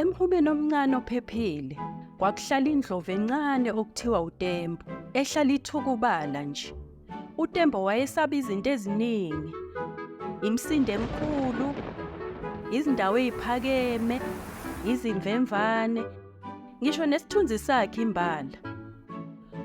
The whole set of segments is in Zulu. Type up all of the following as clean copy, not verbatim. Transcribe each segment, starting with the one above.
Emhumeni omncane ophephile kwakuhlala indlovu encane okuthiwa uTembo, ehlala ithukubala nje. UTembo wayesaba izinto eziningi. Imisindo emikhulu, izindawo eziphakeme, izimvemvane, ngisho nesithunzi sakhe imbala.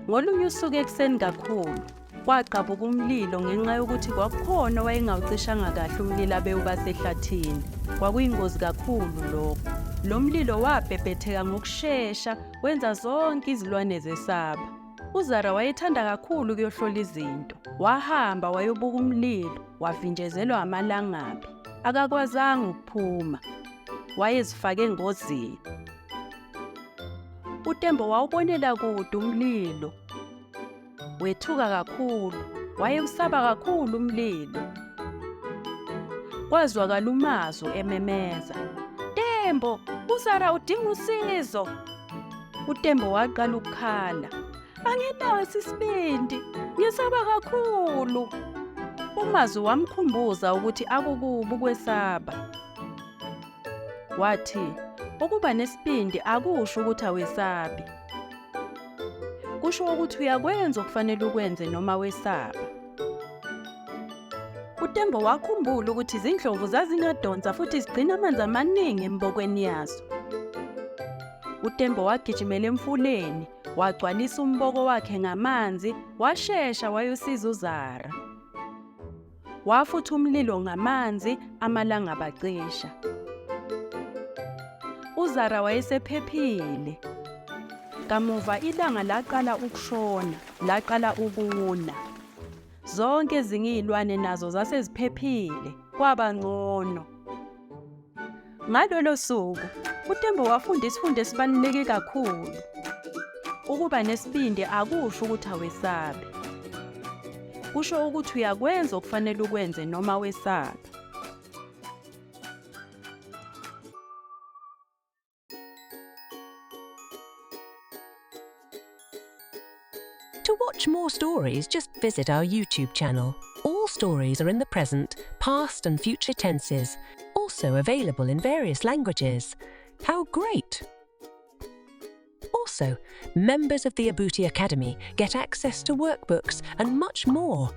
Ngolunye usuku ekuseni kakhulu, kwagqabuka umlilo ngenxa yokuthi kwakukhona owayengawucishanga kahle umlilo abewubasehlathini. Kwakuyingozi kakhulu lokho. Lo mlilo wabhebhetheka ngokushesha wenza zonke izilwane zesaba. UZara wayethanda kakhulu ukuyohlola izinto. Wahamba wayobuka umlilo, wavinjezelwa amalangabi. Akakwazanga ukuphuma. Wayezifake engozini. UTembo wawubonela kude umlilo. Wethuka kakhulu. Wayewusaba kakhulu umlilo. Kwazwakala uMazo ememeza. Tembo, uZara udinga usizo. UTembo waqala ukukhala. Anginaso isibindi, ngisaba kakhulu. UMazo wamkhumbuza ukuthi akukubi ukwesaba. Wathi, ukuba nesibindi akusho ukuthi awesabi. Kusho ukuthi uyakwenza okufanele ukwenze noma wesaba. UTembo wakhumbula ukuthi izindlovu zazingadonsa futhi zigcina amanzi amaningi embokweni yazo. UTembo wagijimela emfuleni, wagcwalisa umboko wakhe ngamanzi, washesha wayosiza uZara. Wafutha umlilo ngamanzi, amalangabi acisha. UZara wayesephephile. Kamuva ilanga laqala ukushona, laqala ukuna. Zonke ezinye izilwane nazo zase ziphephile, kwaba ngcono. Ngalolo suku, uTembo wafunda isifundo esibaluleke kakhulu. Ukuba nesibindi akusho ukuthi awesabi. Kusho ukuthi uyakwenza okufanele ukwenze noma wesaba. To watch more stories, just visit our YouTube channel. All stories are in the present, past, and future tenses, also available in various languages. How great! Also, members of the Abuti Academy get access to workbooks and much more.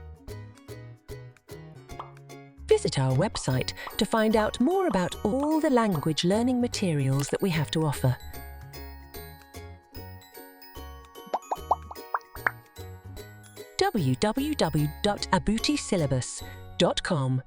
Visit our website to find out more about all the language learning materials that we have to offer. www.abutisyllabus.com.